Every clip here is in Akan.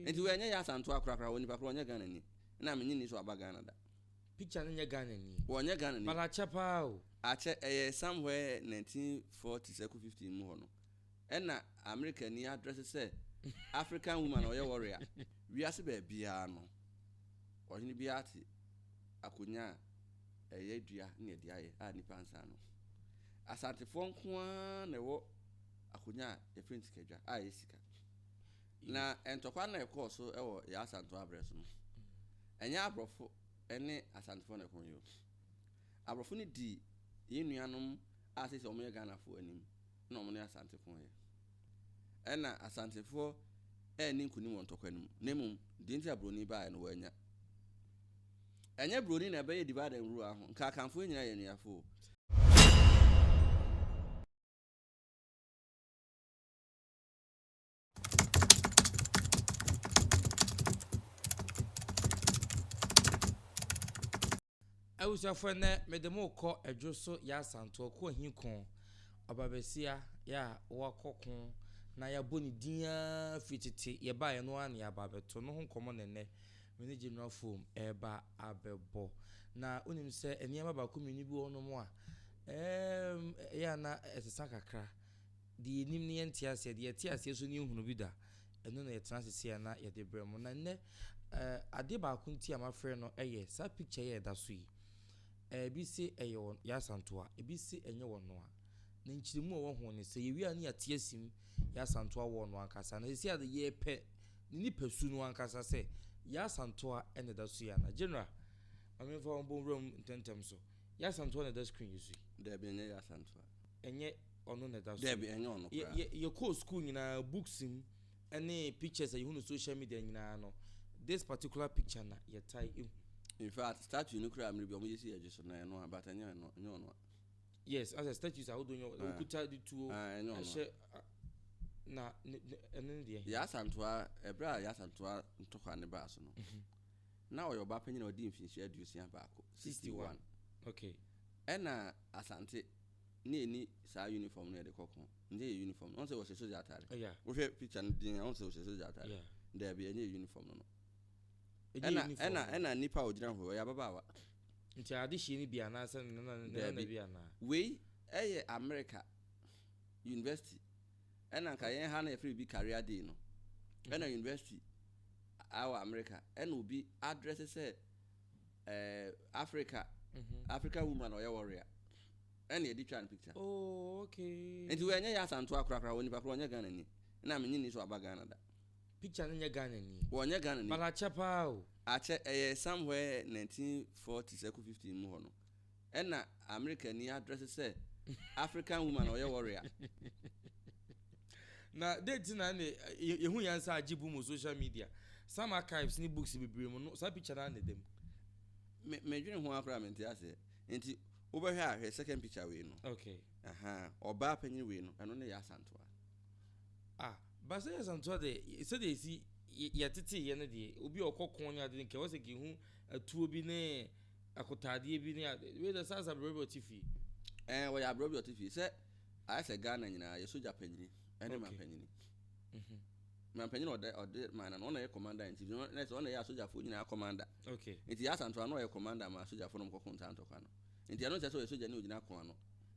Nti wei ɛnyɛ Yaa Asantewaa korakora, onipa korɔ ɔnyɛ Ghana ni. Ɛna menye nni sɛ waba Ghana da. Picture no nyɛ Ghana ni. Wɔnyɛ Ghana ni. But akyɛ paa o. Akyɛ, ɛyɛ somewhere 1940 sɛ kɔ 50 mu hɔ no. Ɛna America ni address sɛ African woman a ɔyɛ warrior. Wiase baabiara no, ɔhene biara te akonnwa a ɛyɛ dua ne ɛde ayɛ a nipa nsa ano. Asantefoɔ nko ara na ɛwɔ akonnwa a yɛfrɛ no sikadwa a ɛyɛ sika. Na ntɔkwa na ɛkɔɔ so ɛwɔ Yaa Asantewaa abrɛ so no, ɛnyɛ aborɔfo ne Asantefoɔ na ɛko yi o. Aborɔfo no di yɛn nuanom a sɛ wɔyɛ Ghanafoɔ anim na wɔn ne Asante ko yɛ. Ɛna Asantefoɔ ɛnni nkunim wɔ ntɔkwa no mu. Na mmom, deɛ nti a buroni baeɛ no wɔanya. Ɛnyɛ buroni na ɛbɛyɛ divide and rule aho. Nka Akanfoɔ nyinaa yɛ nnuafoɔ o. Abusuafoɔ, nnɛ mede mo kɔ Ɛdwo so Yaa Asantewaa kɔ Ahi ko ɔbabasia yɛ a wakɔ ko na yɛabɔ ne din ara firi tete yɛbaeɛ no ara na yɛaba abɛto no ho nkɔmmɔ. Ne nnɛ me ne General Foam ɛreba abɛbɔ na wonim sɛ nneɛma baako mmienu bi wɔ hɔnom a ɛyɛ a na ɛsesa kakra. Deɛ yɛnim ne yɛnte aseɛ, deɛ yɛte aseɛ so ne yɛhunu bi da, ɛno na yɛtena ase a na yɛde brɛ mo. Na nnɛ adeɛ baako nti a mafrɛ no ɛyɛ saa picture yi a ɛda so yi. Ebi se ɛyɛ wɔ Yaa Asantewaa, ebi se ɛnyɛ wɔ noa. Na nkyerɛmu a ɛwɔ ho ne sɛ yɛwie a ne yɛate asim Yaa Asantewaa wɔ no ankasa. Na sɛsi ade yɛpɛ ne nipa su no ankasa sɛ Yaa Asantewaa ɛna ɛda so yi ana. General, ma memfa wɔn bɔ nwura mu ntɛntɛm so. Yaa Asantewaa na ɛda screen yi so yi? Dabi, ɛnyɛ Yaa Asantewaa. Ɛnyɛ ɔno na ɛda so? Dabi, ɛnyɛ ɔno koraa. Yɛkɔɔ school nyinaa, books mu ɛne pictures a yɛhu no social media nyinaa no, this particular picture na yɛtae ehu. In fact, statue no koraa mmere bi ɔmo yɛ si ɛgye so na ɛno a, but ɛnyɛ ɛno, ɛnyɛ ɔno a. Yes, asɛ statues ahodoɔ nyɛ Ah. okuta de tuo. Ah, ɛnyɛ ɔno a. Ɛhyɛ na ɛno ne deɛ. Yaa Asantewaa, ɛberɛ a Yaa Asantewaa ntɔkwa ne baa so no, na ɔyɛ ɔbaa panyin a ɔdi mfinhyia 61. 61, okay. Ɛna Asante ne ɛni saa uniform no yɛde kɔ ko. Nkyɛ yɛ uniform no, ɔn sɛ wɔhyɛ sogya atare. Wohwɛ picture no din a, ɔn sɛ wɔhyɛ sogya atare. Daabi, ɛnyɛ uniform no. Ɛnyɛ Ɛna uniform ɛna no. Ɛna nipa a ogyina hɔ, ɔyɛ ababaawa. Nti ade hyie no bi anaasɛ ne nana Daabi. bi anaa? Wei ɛyɛ America university. Ɛna nka yɛn ha na yɛfrɛ bi career day no, ɛna university awɔ America ɛna obi address sɛ Africa African woman a ɔyɛ warrior, ɛna yɛde twa no picture. Oh, okay. Nti wei ɛnyɛ Yaa Asantewaa korakora, onipa korɔ ɔnyɛ Ghana ni. Ɛna menye nni sɛ waba Ghana da. Picture no nyɛ Ghana ni. Wɔnyɛ Ghana ni. But akyɛ paa o. Akyɛ, ɛyɛ somewhere 1940 sɛ kɔ 50 mu hɔ no, ɛna America ni address sɛ African woman a ɔyɛ warrior. Na date na ne yɛhu yɛn nsa agye bu mu social media, some archives ne books bebree mu no, saa picture na ne dam. Me medwene ho akora, mente aseɛ. Nti wobɛhwɛ a, hwɛ second picture wei no. Aha, ɔbaa panyin wei no, ɛno ne Yaa Asantewaa. Ah, ba sɛ Yaa Asantewaa de, sɛdeɛ esi yɛtete yɛ no deɛ, obi a ɔkɔ ko ne ade no, nkɛ wɔsɛ nka ehu atuo bi ne akotaadeɛ bi ne ade wei de saa abrɛ bi ɔte fie. Wɔyɛ abrɛ bi ɔte fie sɛ ayɛ sɛ Ghana nyinaa yɛ sogya panyini ɛne mampanyini. Mampanyini ɔde man na no, ɔna yɛ commander in chief na sɛ ɔna yɛ asogyafoɔ nyinaa commander. Nti Yaa Asantewaa no, ɔyɛ commander ma asogyafoɔ no kɔko ntaa ntɔkwa no. Nti ɛno nkyerɛ sɛ ɔyɛ sogya ne ogyina ko ano.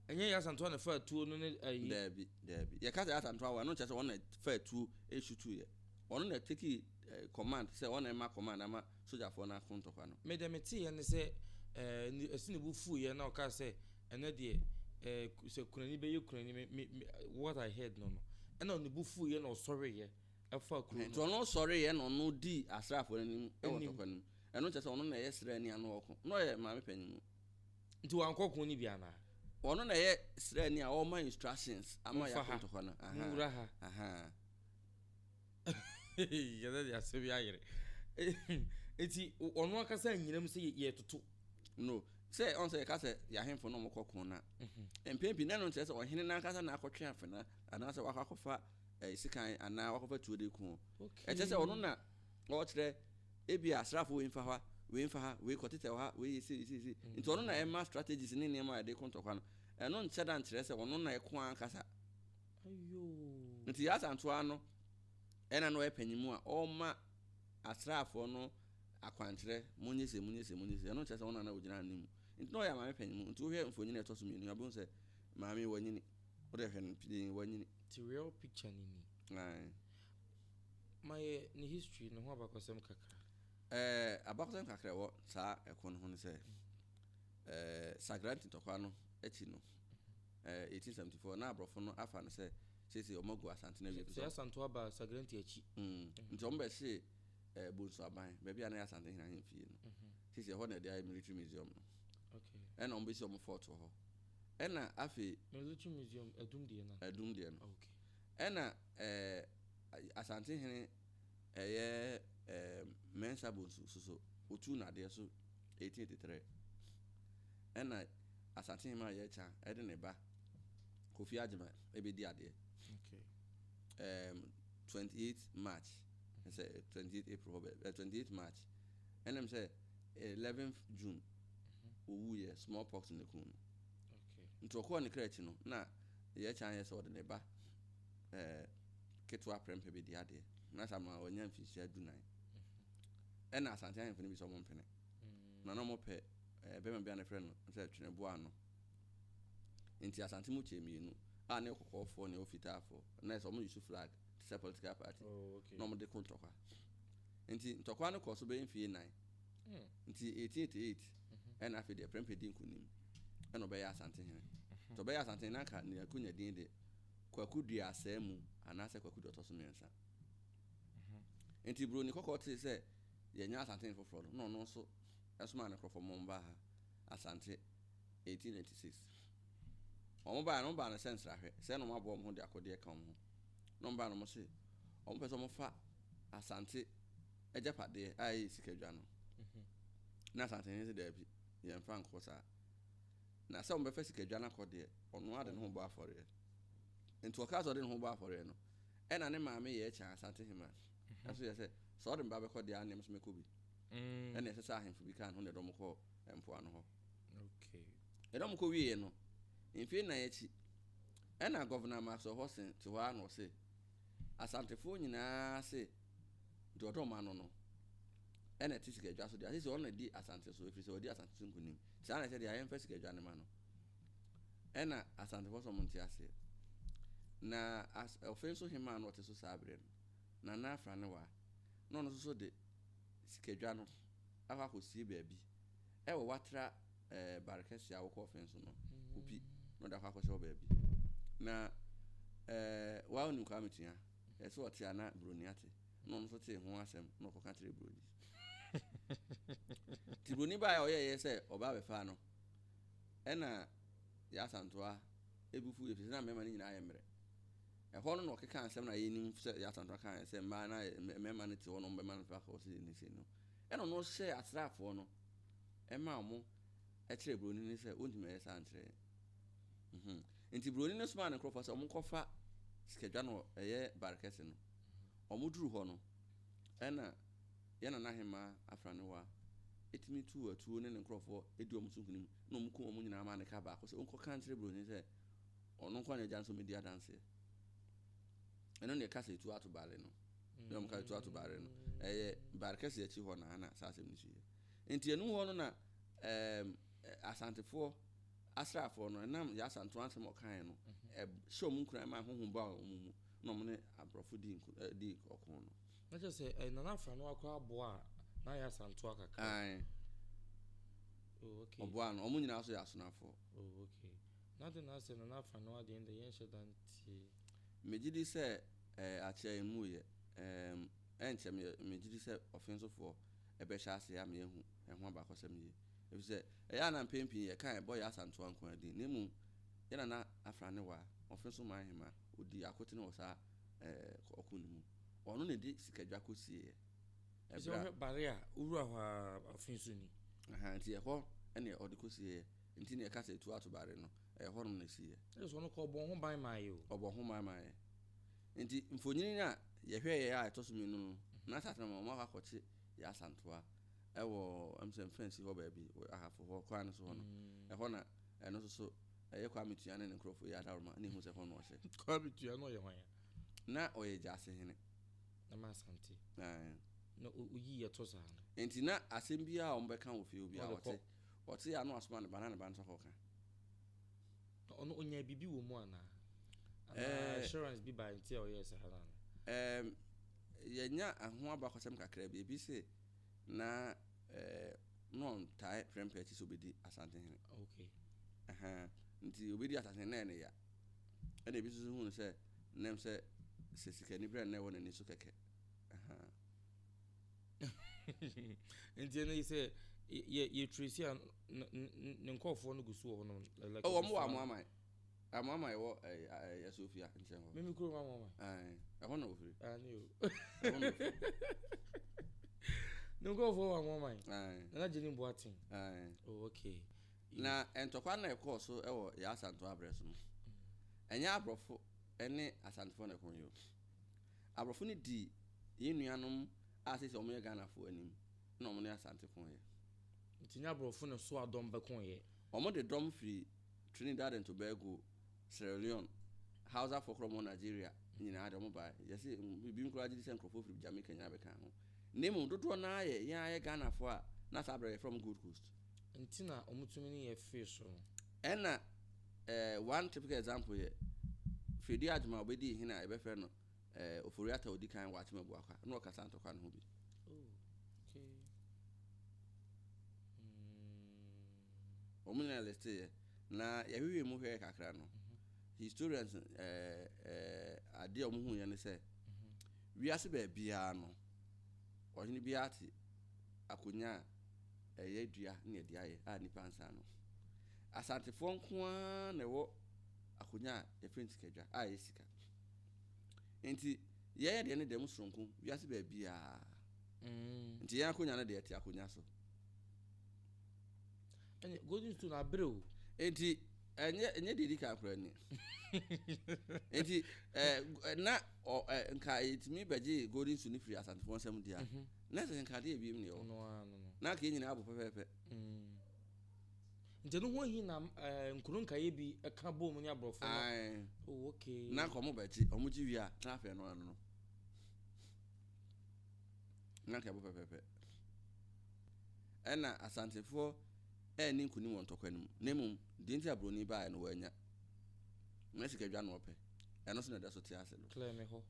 Ɛnyɛ Yaa Asantewaa na fa atuo no ne ayi? Daabi, daabi. Yɛka sɛ Yaa Asantewaa wɔ, ɛno nkyerɛ sɛ ɔna fa atuo esutu yɛ. Ɔno na take command sɛ ɔna ɛma command ama sogyafoɔ no ako ntɔkwa no. Me deɛ meteeɛ ne sɛ ɛsi ne bo fuiɛ na ɔkaa sɛ ɛnɛ deɛ sɛ kunani bɛyɛ kunani. Me what I heard no, ɛna ne bo fuiɛ na ɔsɔreeɛ ɛfa kuro Nti no. Ɔno sɔreeɛ na ɔno di asraafoɔ no anim ɛwɔ Anim. ntɔkwa no mu. Ɛno nkyerɛ sɛ ɔno na ɛyɛ sraani ano ɔko na ɔyɛ maame panyin mu. Nti wankɔ ko no bi anaa? Ɔno na ɛyɛ sraani a ɔma instructions ama Momfa yɛako ha. ntɔkwa no. Aha. Monwura ha. Aha. Yɛdɛ de asɛm yi ayere. Nti ɔno ankasa anyinam sɛ yɛtoto? No, sɛ ɔn sɛ yɛka sɛ yɛahemfo no ɔmokɔ ko no a, mpɛn pii na ɛno nkyerɛ sɛ ɔhene no ankasa na akɔtwe afena anaasɛ wakɔ akɔfa sekan anaa wakɔfa tuo de ko. Ɛkyerɛ sɛ ɔno na ɔkyerɛ ebi a asraafo wei mfa ha, wei mfa ha, wei kɔtetɛ wɔ ha, wei yɛ sei sei sei. Nti ɔno na ɛma strategies ne nneɛma a yɛde ko ntɔkwa no. Ɛno nkyɛ da nkyerɛ sɛ ɔno na ɛko ankasa. Ayo. Nti Yaa Asantewaa no, ɛna na ɔyɛ panyin mu a ɔma asraafoɔ no akwankyerɛ, monyɛ sei, monyɛ sei, monyɛ sei. Ɛno nkyerɛ sɛ ɔno na na ɔgyina anim. Nti na ɔyɛ maame panyin mu. Nti wohwɛ mfonyin a ɛtɔ so mmienu yi a, wobɛhu sɛ maame yi wanyini. Wode hwɛ no pii, wanyini. Nti real picture no ni. Ae. Ma yɛ ne history, ne ho abakɔsɛm kakra. Ɛɛ, abakɔsɛm kakra ɛwɔ saa ɛko no ho ne sɛ, ɛɛ, Sagranti ntɔkwa no akyi no, ɛɛ, 1874, na aborɔfo no afa no sɛ seesei wɔn agu Asante no awie. Sɛ Asantew aba Sagranti akyi. Nti wɔn bɛhyee ɛɛ Bonsu Aban, baabi a na yɛ Asante hene ahemfie no. Seesei ɛhɔ na yɛde ayɛ military museum no. Ɛna wɔn bɛsi wɔn fort wɔ hɔ. Ɛna afei. Military museum, Adum deɛ no. Adum deɛ no. Ɛna ɛɛ Asante hene ɛyɛ ɛɛ Mensah Bonsu soso otuu n'adeɛ so 1883. Ɛna Asante hene a yɛkya ɛde ne ba Kofi Agyeman ɛbɛdi adeɛ. 28 March, sɛ 28 April hɔ bɛ 28 March, ɛnam sɛ 11th June owuiɛ, smallpox ne kun no. Nti ɔkɔɔ ne kra akyi no, na yɛkya yɛ sɛ ɔde ne ba ketewa Prɛmpɛ bɛdi adeɛ. Na saa ma ɔnya mfinhyia 14. Ɛna Asante ahemfo no bi sɛ ɔmo mpene. Na ɔmo pɛ bɛrima bi a ne frɛ no sɛ Tweneboa no. Nti Asante mu kyɛ mmienu a ne kɔkɔɔfoɔ ne fitaafoɔ, na ɛsɛ ɔmo use flag te sɛ political party. Na ɔmo de ko ntɔkwa. Nti ntɔkwa no kɔ so bɛyɛ mfie 4. Nti 1888 ɛna afei deɛ Prɛmpɛ di nkonim, ɛna ɔbɛyɛ Asante hene. Nti ɔbɛyɛ Asante hene, nanka ne akonya din de Kwaku Duasɛɛ mu anaasɛ Kwaku deɛ ɔtɔ so mmiɛnsa. Nti Buroni kɔkɔɔ tee sɛ yɛnya Asante hene foforɔ no, na ɔno nso ɛsomaa ne nkurɔfoɔ mo ba ha Asante 1896. Wɔn baa no, wɔn baa no sɛ nsrahwɛ sɛ na wɔn aboa wɔn ho de akodeɛ ka wɔn ho. Na wɔn baa no, wɔn se wɔn pɛ sɛ wɔn fa Asante agyapadeɛ a ɛyɛ sikadwa no. Na Asante hene sɛ daabi, yɛmfa nkɔ saa. Na sɛ wɔn bɛfa sikadwa no akɔ deɛ, ɔno ade ne ho bɔ afɔreɛ. Nti ɔkaa sɛ ɔde ne ho bɔ afɔreɛ no, ɛna ne maame yɛ kyɛn Asante hema ɛso yɛ sɛ sɛ ɔde mba bɛkɔ deɛ, aneɛm so mɛkɔ bi. Ɛna ɛsɛ sɛ ahemfo bi kaa ne ho na ɛdɔm kɔ mpoano hɔ. Ɛdɔm kɔ wieɛ no, mfie 4 akyi, ɛna Governor Maxwell Hudson te hɔ a na ɔse Asantefoɔ nyinaa se deɛ ɔdɔ ɔma no ɛna ɛte sikadwa so deɛ, asɛ sɛ ɔno na di Asante so, ɛfiri sɛ ɔdi Asante so nkonim. Saa na ɛsɛ deɛ ayɛmfa sikadwa no ma no. Ɛna Asantefoɔ sɛ ɔmo nte aseɛ. Na ɔfe nso hemaa no ɔte so saa berɛ no, Nana Afranewa, na ɔno nso so de sikadwa no akɔ akɔsie baabi ɛwɔ watra bare kɛseɛ a wokɔ ɔfe nso no kopi na ɔde akɔ akɔhyɛ hɔ baabi. Na waa onim Kwame Tua, ɛsɛ ɔte a na Buroni ate, na ɔno nso tee ho asɛm na ɔkɔka kyerɛ Buroni. Nti Buroni baa a ɔyɛyɛ sɛ ɔbaa bɛfa no, ɛna yɛ Asantoa ebufu, efisɛ na mmarima no nyinaa yɛ mmerɛ. Ɛhɔ no na ɔkeka asɛm na yɛnim sɛ yɛ Asantoa kaa sɛ mmaa na mmarima no te hɔ no, ɔmbɛma no fa kɔ sɛ ne sei no. Ɛna ɔno hyɛ asraafoɔ no ɛma ɔmo ɛkyerɛ Buroni no sɛ ɔntumi ɛyɛ saa nkyerɛ yɛn. Nti Buroni no somaa ne nkurɔfoɔ sɛ ɔmo nkɔfa sikadwa no ɛyɛ bare kɛse no. Ɔmo duru hɔ no, ɛna yɛn nana hemaa Afranewa ɛtumi tu atuo ne ne nkurɔfoɔ ɛdi ɔmo so nkunim, na ɔmo kum ɔmo nyinaa ma ne ka baako sɛ ɔnkɔka nkyerɛ Buroni sɛ ɔno nko na agya nso mɛdi adanseɛ. Ɛno ne ɛka sɛ etu ato baare no, ne ɔmo ka etu ato baare no, ɛyɛ bare kɛse akyi hɔ na ana saa asɛm no si yɛ. Nti ɛnu hɔ no na Asantefoɔ asraafoɔ no ɛnam yɛ Asantefoɔ asɛm ɔkaeɛ no ɛhyɛ ɔmo nkuran ma ahohom ba ɔmo mu, na ɔmo ne aborɔfo di nku di ɔko no. Na kyerɛ sɛ Nana Afranoa koraa aboa a na ayɛ Asantewa kakra. Ae. Oh, okay. Ɔboa no, ɔmo nyinaa nso yɛ asonafoɔ. Oh, okay. Na de na sɛ Nana Afranoa deɛ ndɛ yɛnhyɛ da ntie. Megye di sɛ akyɛ mu yɛ ɛnkyɛ megye di sɛ ɔfensofoɔ ɛbɛhyɛ ase ama yɛahu ɛho abakɔsɛm yie. Ɛfiri sɛ ɛyɛ a na mpɛn pii yɛka ɛbɔ yɛ Asantewa nko ara din, na mmom yɛn Nana Afranewa, ɔfenso man hema, ɔdi akotene wɔ saa ɔko no mu. Ɔno na ɛde sikadwa kɔsieɛ. Sɛ wohwɛ bare a wowura hɔ a ɔfenso ni. Nti ɛhɔ ɛne ɔde kɔsieɛ. Nti na yɛka sɛ etu ato bare no, ɛyɛ hɔ nom na ɛsiiɛ. Ɛsɛ sɛ ɔno kɔ ɔbɔ ho ban maa yɛ o. Ɔbɔ ho ban maa yɛ. Nti mfonini a yɛhwɛ yɛ a ɛtɔ so mmienu no, na asase no ma wɔn akɔ akɔkye yɛ Asantewa ɛwɔ sɛ mfɛnsi hɔ baabi, Ahafo hɔ kwan no so hɔ no. Ɛhɔ na ɛno nso so ɛyɛ Kwame Tua ne ne nkurɔfoɔ yi adaworoma ne ehu sɛ hɔ no ɔhyɛ. Kwame Tua no ɔyɛ hwan ya? Na ɔyɛ Gyase hene. Na ma Asante. Ae. Na oyi yɛ to saa no. Nti na asɛm biara a wɔbɛka wɔ fie obiara ɔte. Ɔte a na wasoma ne ba na ne ba nso akɔka. Na ɔno ɔnyaa biribi wɔ mu anaa? Anaa assurance bi bae nti a ɔyɛɛ saa no anaa? Ɛɛm, yɛanya ɛho abakɔsɛm kakra bi. Ebi se na ɛɛ na ɔntae prɛmpɛ akyi sɛ obedi Asantehene. Okay. Ɛhɛn, nti obedi Asantehene na ɛyɛ ne ya. Ɛna ebi nso hu no sɛ nam sɛ sɛ sikani berɛ na ɛwɔ n'ani so kɛkɛ. Ɛhɛn. Nti ɛno yi sɛ yɛ yɛ tracy a ne nkurɔfoɔ no gu so wɔ hɔ nom. Like oh, wɔn wɔ Amoaman. Amoaman ɛwɔ ɛyɛ ɛyɛ Sofia nkyɛn hɔ. Mímí kurom Amoaman. Ɛɛ ɛhɔ na ofiri. Ɛne o. Ɛhɔ na ofiri. Ne nkurɔfoɔ wɔ Amoaman. Ɛɛ. Nana Gyeni Boateng. Ɛɛ. Oh okay. Na ntɔkwa na ɛkɔɔ so ɛwɔ Yaa Asantewaa abrɛ so no, ɛnyɛ aborɔfo ɛne Asantefoɔ na ɛko yɛ o. Aborɔfo no dii yɛn nuanom a seesei wɔyɛ Ghanafoɔ anim na wɔne Asante koeɛ. Nti nyɛ aborɔfo na ɛsoaa dɔm bɛkoeɛ? Wɔde dɔm firi Trinidad and Tobago, Sierra Leone, Hausafoɔ koraa a wɔwɔ Nigeria nyinaa de wɔn baeɛ. Yɛse ebinom koraa gye di sɛ nkurɔfoɔ firi Jamaica nyinaa bɛkaa ho. Na mmom dodoɔ no ara yɛ yɛn ara yɛ Ghanafoɔ a na saa berɛ no yɛfrɛ wɔn Gold Coast. Nti na wɔtumi ne yɛn fee so no. Ɛna eh, one typical example yɛ Fredua Agyemang a ɔbɛdii hene a yɛbɛfrɛ no eh, Ofori-Atta a ɔdi kan wɔ Akyem Abuakwa, na ɔkasa ntɔkwa no ho bi. Oh, okay. Mm. Wɔn nyinaa listeeɛ. Na yɛhwehwɛ mu hwɛɛ kakra no, historians eh, eh, adeɛ a wɔn huiɛ ne sɛ, wiase baabiara no, ɔhene biara te akonnwa a ɛyɛ dua ne ɛde ayɛ a nipa nsa ano. Asantefoɔ nko ara na ɛwɔ akonnwa a yɛfrɛ no sikadwa a ɛyɛ sika. Nti yɛn deɛ no deɛ mo soronko wiase baabiara. Nti yɛn akonnwa no deɛ ɛte akonnwa so. Ɛne golden stool na abere o. Nti ɛnyɛ ɛnyɛ deɛ edi kan koraa ni. Nti ɛɛ na ɔ ɛ nka yɛtumi bɛgye golden stool no firi Asantefoɔ nsam deɛ a, na ɛsɛ sɛ nka adeɛ ebiem na ɛwɔ. Na nka yɛn nyinaa abɔ pɛpɛɛpɛ. Nti ɛno ho ahi na eh, nkuro nkaeɛ bi ka bom ne aborɔfo no. Ae. Oh, okay. Na nka wɔn bɛgye, wɔn gye wie a, na afei ɛno ano no. Na nka ɛbɔ pɛpɛpɛ. Ɛna Asantefoɔ ɛnni nkunim wɔ ntɔkwa no mu. Na mmom, deɛ nti a buroni baeɛ no wɔanya. Na sikadwa na ɔpɛ. Ɛno nso na ɛda so te ase no. Clear me hɔ.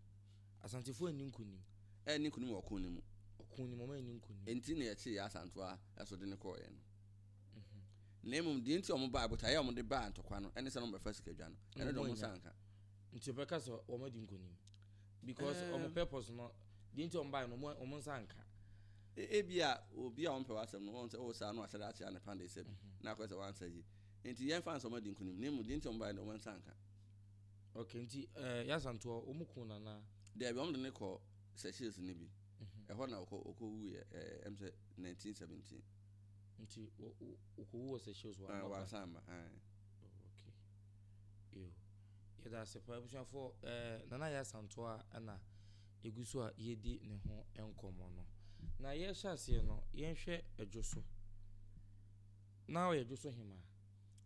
Asantefoɔ anni nkunim. Anni nkunim wɔ ɔko no mu. Ɔko no mu, wɔn anni nkunim. Enti na yɛkyee Yaa Asantewaa so de no kɔeɛ no. Na mmom deɛ nti a wɔbaeɛ, botaeɛ a wɔde baa ntɔkwa no, ɛne sɛ na wɔbɛfa sikadwa no. Ɛno deɛ wɔn nsa anka. Nti wɔbɛka sɛ wɔn adi nkunim. Because wɔn purpose no, deɛ nti a wɔbaeɛ no, wɔn nsa anka. Ebia obi a ɔmpɛ w'asɛm no, wɔn sɛ, oh saa no ahyɛ da akyea ne pande sɛ bi, na akɔyɛ sɛ wansa yie. Nti yɛmfa no sɛ wɔn adi nkunim, na mmom deɛ nti a wɔbaeɛ no deɛ wɔn nsa anka. Okay, nti eh, Yasantoa, wɔn kuu no anaa? Daabi, wɔn de no kɔ Seychelles no bi. Ɛhɔ na ɔkɔ ɔkɔ wuiɛ, eh, ɛm sɛ 1917. Nti ɔkɔwu wɔ Seychelles wɔ amma Wansan amma, ae. Oh, okay. Yo. Yɛda ase paa abusuafoɔ, eh, Nana Yasantoa ɛna yɛgu so a yɛredi ne ho nkɔmmɔ no. Na yɛrehyɛ aseɛ no, yɛnhwɛ Adwo so. Na ɔyɛ Adwo so hemaa?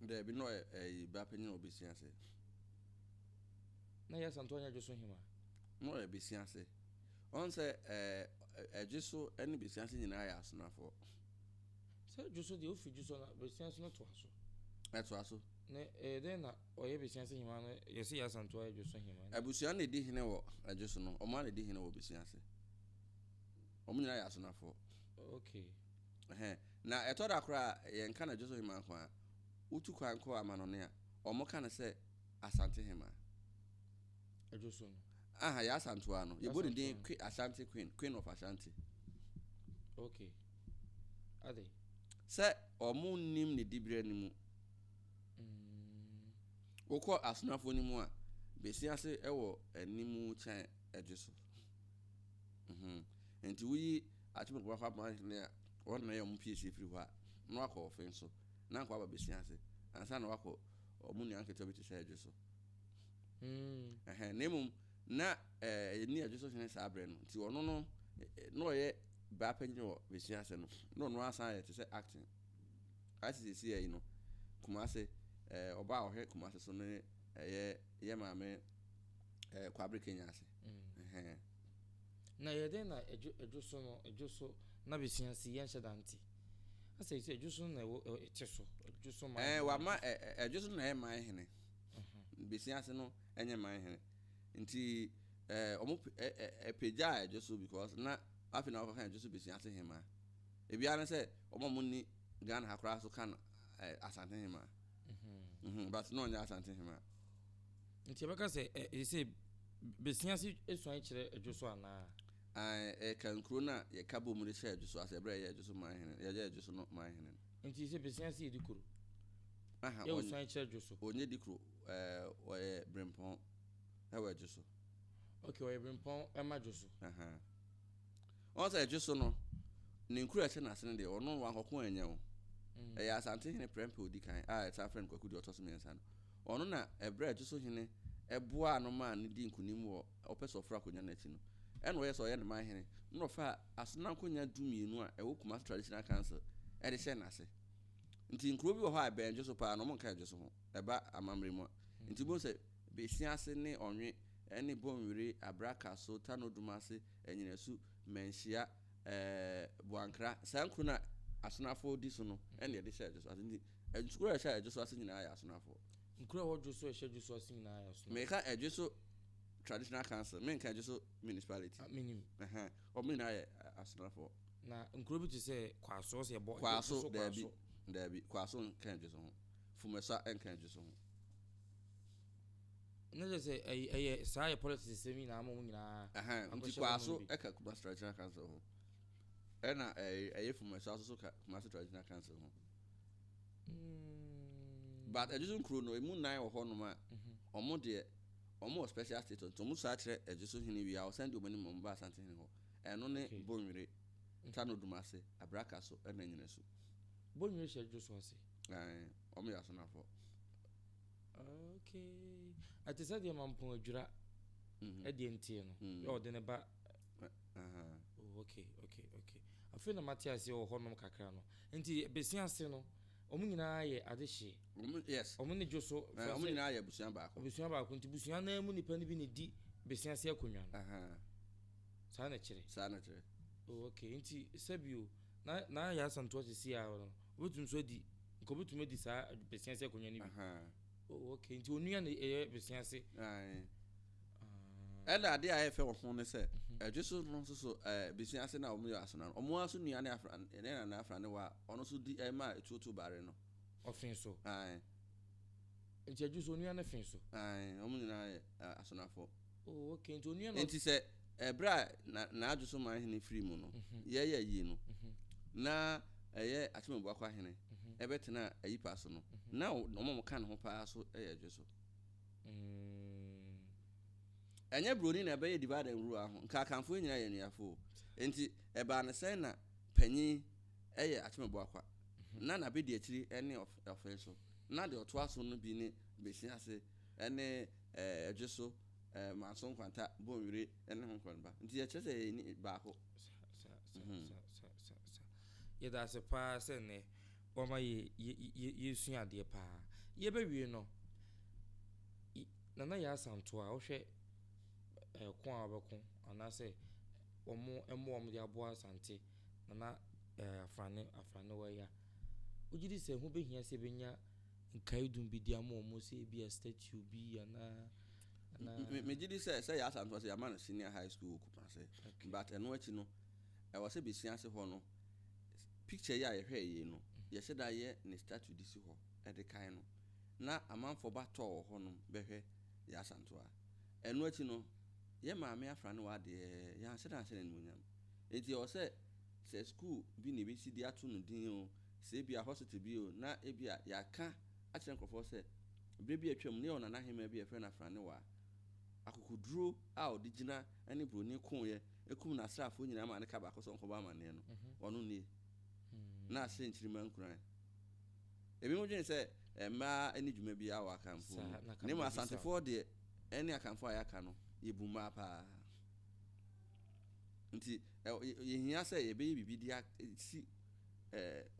Daabi, na ɔyɛ ɛyi ba panyin a ɔbɛsi ase. Na Yasantoa nyɛ Adwo so hemaa? Na ɔyɛ bɛsi ase. Ɔn sɛ ɛɛ Adwo so ne bɛsi ase nyinaa yɛ asonafoɔ. Sɛ Adwo so deɛ ofiri Dwo so na bɛsi ase no toa so. Ɛtoa so. Na ɛyɛ dɛn na ɔyɛ bɛsi ase hemaa no yɛse Yasantoa yɛ Adwo so hemaa? Abusua na ɛdi hene wɔ Adwo so no, wɔn ara na ɛdi hene wɔ bɛsi ase. Wɔn nyinaa yɛ asonafoɔ. Okay. Ɛhɛn. Na ɛtɔ da koraa a, yɛnka no Adwoso Hemaa nko ara. Wotu kwan kɔ amanɔne a, wɔka no sɛ Asante Hemaa. Adwoso no. Aha, yɛ Asantewa no. Yɛbɔ ne din Kwe Ashanti Queen, Queen of Ashanti. Okay. Ade. Sɛ wɔn nnim ne diberɛ no mu. Wokɔ asonafoɔ no mu a, bɛsi ase wɔ anim kyɛn Adwoso. Mhm. Nti woyi Akyem Abuakwa Aban hene a wɔn na ɛyɛ wɔn piesie firi hɔ a, na wakɔ ɔfe nso, na anka waba bɛsi ase, ansa na wakɔ wɔn nua nketewa bi te sɛ Adwo so. Ɛhɛn, na mmom na ɛɛ yɛnni Adwo so hene saa berɛ no, nti ɔno no na ɔyɛ baa panyin wɔ bɛsi ase no, na ɔno asan ayɛ te sɛ acting. Ayɛ sɛ seesei ayi no, Kumase, ɛɛ ɔbaa a ɔhwɛ Kumase so ne ɛyɛ yɛ maame ɛɛ Kwabere Kenya ase. Ɛhɛn. Na ɛyɛ dɛn na ɛdwo ɛdwo so no ɛdwo so na besia si yɛnhyɛ da nte asɛ sɛ ɛdwo so na ɛwɔ ɛte so ɛdwo so man. Ɛɛ wama ɛdwo so na ɛyɛ man hene. Besia ase no ɛnyɛ man hene nti ɛɛ ɔmo ɛpagya ɛdwo so because na afei na wɔkɔka ɛdwo so besia ase hema. Ebiara ne sɛ ɔmo a ɔmo ni Ghana ha koraa so ka no Asante hema. But na ɔnyɛ Asante hema. Nti yɛbɛka sɛ ɛ sɛ besia ase esuan kyerɛ ɛdwo so anaa? Ɛka nkuro no a yɛka bɔ mu de hyɛ ɛdwo so ase ɛberɛ a yɛyɛ ɛdwo so man hene, yɛyɛ ɛdwo so no man hene no. Nti sɛ besia ase yɛ di kuro? Yɛ osuan kyerɛ ɛdwo so? Ɔnyɛ di kuro, ɔyɛ brempɔn ɛwɔ ɛdwo so. Okay, ɔyɛ brempɔn ɛma dwo so. Ɔn sɛ ɛdwo so no, ne nkuro a ɛhyɛ n'ase no deɛ, ɔno wankɔko anyɛ o. Ɛyɛ Asante hene Prempeh odi kan a yɛsan frɛ no Kwaku deɛ ɔtɔ so mmiɛnsa no. Ɔno na ɛberɛ a ɛdwo so hene boaa no maa no dii nkunim wɔ ɔpɛ sɛ ɔforo akonnwa no akyi no, ɛna ɔyɛɛ sɛ ɔyɛ ne man hene na ɔfaa Asona nkonwa du-mmienu a ɛwɔ Kumasi Traditional Council de hyɛɛ n'ase. Nti nkuro bi wɔ hɔ a ɛbɛn Dwoso paa no, wɔnka Dwoso ho, ɛba amammerɛ mu a. Nti wobɛhu sɛ Besiase ne Ɔnwe ne Bonwire, Abrakaso, Tano Dumase, Anyinasu, Manhyia, ɛɛ Boankra, saa nkuro no a Asonafoɔ di so no ɛna yɛde hyɛ Dwoso ase. Nti nkuro a ɛhyɛ Dwoso ase nyinaa yɛ Asonafoɔ. Nkuro a ɛwɔ Dwoso a ɛhyɛ Dwoso ase nyinaa yɛ Asonafoɔ. Meka Dwoso Traditional Council, menka Dwoso Municipality. Ah, menim. Ɛhɛn, wɔn nyinaa yɛ Asonafoɔ. Na nkuro bi te sɛ Kwaso, ɔsɛ yɛbɔ Kwaso, Dwoso daabi, daabi, Kwaso nka Dwoso ho. Fumesa nka Dwoso ho. Ne kyerɛ sɛ ɛyɛ ɛyɛ saa yɛ politics sɛm nyinaa ama wɔn nyinaa. Ɛhɛn, nti Kwaso ɛka Kumasi Traditional Council ho. Ɛna ɛyɛ ɛyɛ Fumesa nso so ka Kumasi Traditional Council ho. But Ɛdwoso nkuro no emu nan wɔ hɔnom a wɔn deɛ wɔn wɔ special status nti wɔn saa kyerɛ Ɛdwoso hene wie a wɔsan di wɔn anim wɔn ba Asante hene hɔ. Ɛno ne Bonwire, Tano Dumase, Abrakaso ɛna Nyinasu. Bonwire hyɛ Ɛdwoso ase? Ɛɛ, wɔn yɛ Asonafoɔ. Okay. Ɛte sɛ deɛ Mampong Adwira ɛdeɛ ntie no. Yɛ ɔde ne ba. Oh, okay, okay, okay. Afei na mate aseɛ wɔ hɔnom kakra no. Nti bɛsi ase no, wɔn nyinaa yɛ adehyeɛ. Wɔn yes. Wɔn ne dwo so. Wɔn nyinaa yɛ abusua baako. Abusua baako nti busua naa mu nipa no bi na di bɛsi ase akonnwa no. Saa na ɛkyerɛ. Saa na ɛkyerɛ. Oh, okay. Nti sɛbio na na yɛ asantoa sisi a no. Wobɛtumi nso adi nka wobɛtumi adi saa bɛsi ase akonnwa no bi. Oh, okay. Nti onua na ɛyɛ bɛsi ase. Ɛna adeɛ a ɛyɛ fɛ wɔ ho ne sɛ ɛdwe so no nso so ɛɛ bɛsi ase na wɔn yɛ asona no wɔn ara so nua ne afra ne nana afra ne wa ɔno nso di ɛma etuotuo baare no. Ɔfe so. Ae. Nti ɛdwe so onua no fe so. Ae, wɔn nyinaa yɛ asonafoɔ. Oh, okay. Nti onua no. Nti sɛ ɛberɛ a na n'adwo so man hene firi mu no yɛyɛ yie no na ɛyɛ Akyemabuakwa hene ɛbɛtena ayipa so no na wɔn a wɔka ne ho paa so yɛ ɛdwe so. Ɛnyɛ broni na ɛbɛyɛ divide and rule aho. Nka Akanfoɔ nyinaa yɛ anuafoɔ o. Nti ɛbaa no sɛn na panyin yɛ Akyemabuakwa na n'abediakyiri ne Ɔfee so na deɛ ɔtoa so no bi ne Besiase ne Ɛdwe so, Manso Nkwanta, Bonwire ne ho nkorɔnba. Nti ɛkyerɛ sɛ yɛyɛ ni baako. Sa sa sa sa sa sa. Yɛda ase paa sɛ nnɛ wama yɛ yɛ yɛsua adeɛ paa. Yɛbɛwie no, Nana Yaa Asantewaa, wohwɛ ɛko a wɔbɛko anaasɛ wɔn mmoa a wɔde aboa Asante Nana Afrane Afranewa yi a, wogye di sɛ ɛho bɛhia sɛ ɛbɛnya nkaedum bi de ama wɔn sɛ ebi a statue bi anaa anaa. Megye di sɛ sɛ Yaa Asantewaa sɛ yɛama no senior high school wɔ Kumase, but ɛno akyi no, ɛwɔ sɛ bɛsi ase hɔ no, picture yi a yɛhwɛɛ yei no, yɛhyɛ da yɛ ne statue de si hɔ de kae no. Na amanfoɔ ba tɔɔ wɔ hɔ nom bɛhwɛ Yaa Asantewaa. Ɛno akyi no, yɛ maame Afranewa deɛ, yɛanhyɛ da anhyɛ no animuonyam. Enti ɛwɔ sɛ sɛ sukuu bi na yɛbɛsi de ato no din o, sɛ ebia hospital bi o, na ebia yɛaka akyerɛ nkurɔfoɔ sɛ berɛ bi a atwam no yɛwɔ Nana Ahemaa bi a yɛfrɛ no Afranewa. Akokoduro a ɔde gyina ne buroni koeɛ kum n'asraafoɔ nyinaa maa ne ka baako sɛ ɔnkɔbɔ amanneɛ no, ɔno nie. Na ahyɛ nkyirimma nkuran. Ebinom dwene sɛ mmaa nni dwuma biara wɔ Akanfoɔ mu. Na mmom Asantefoɔ deɛ ɛne Akanfoɔ a yɛaka no, yɛbu mmaa paa. Nti yɛhia sɛ yɛbɛyɛ biribi de asi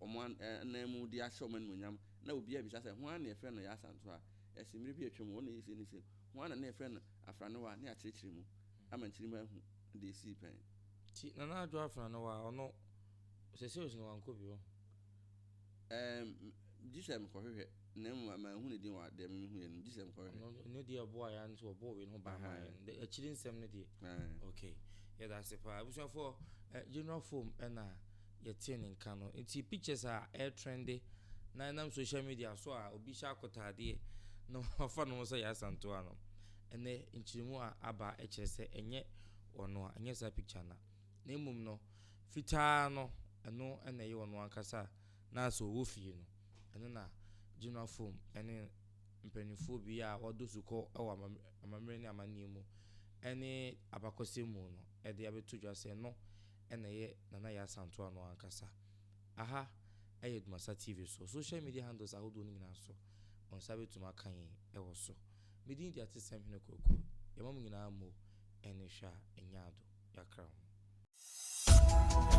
wɔn anan mu de ahyɛ wɔn animuonyam na obiara bisa sɛ hwan na yɛfrɛ no Yaa Asantewaa? Yɛse mmerɛ bi atwam wɔn na ɛyɛ sei ne sei. Hwan na na yɛfrɛ no Afranewa? Ne akyerɛkyerɛ mu ama nkyirimma ahu deɛ ɛsii pɛn. Nti Nana Adwo Afena no wa ɔno sɛ sales no wankɔ bi hɔ. Ɛɛm, gye sɛ mekɔhwehwɛ na mmom manhu ne din wɔ deɛ mehu yɛ no, gye sɛ mekɔhwehwɛ. Ɔno ne deɛ ɔboa yɛn nso ɔbɔɔ wei no ho ban maa yɛn. Akyiri nsɛm no deɛ. Okay, yɛda ase paa. Abusuafoɔ, General Foam ɛna yɛtee ne nka no. Nti pictures a ɛretrende na ɛnam social media so a obi hyɛ akotaadeɛ na wafa ne ho sɛ Yaa Asantewaa no, ɛnɛ nkyerɛmu a aba kyerɛ sɛ ɛnyɛ ɔno a, ɛnyɛ saa picture no a. Na mmom no, fitaa no, ɛno na ɛyɛ ɔno ankasa a na sɛ ɔwɔ fie no, ɛno na General Foam ne mpanimfoɔ bi a wɔdɔ sukɔ wɔ amammerɛ ne amanneɛ mu ne abakɔsɛm mu no de abɛto dwa sɛ ɛno na ɛyɛ Nana Yaa Asantewaa no ankasa. Aha yɛ Dumasa TV so. Social media handles ahodoɔ no nyinaa so, wo nsa bɛtumi aka yɛn wɔ so. Me din de Atesɛm Hene Kwaku. Yɛma mo nyinaa mo ne hwɛ a ɛnyɛ ado. Yɛakra ho.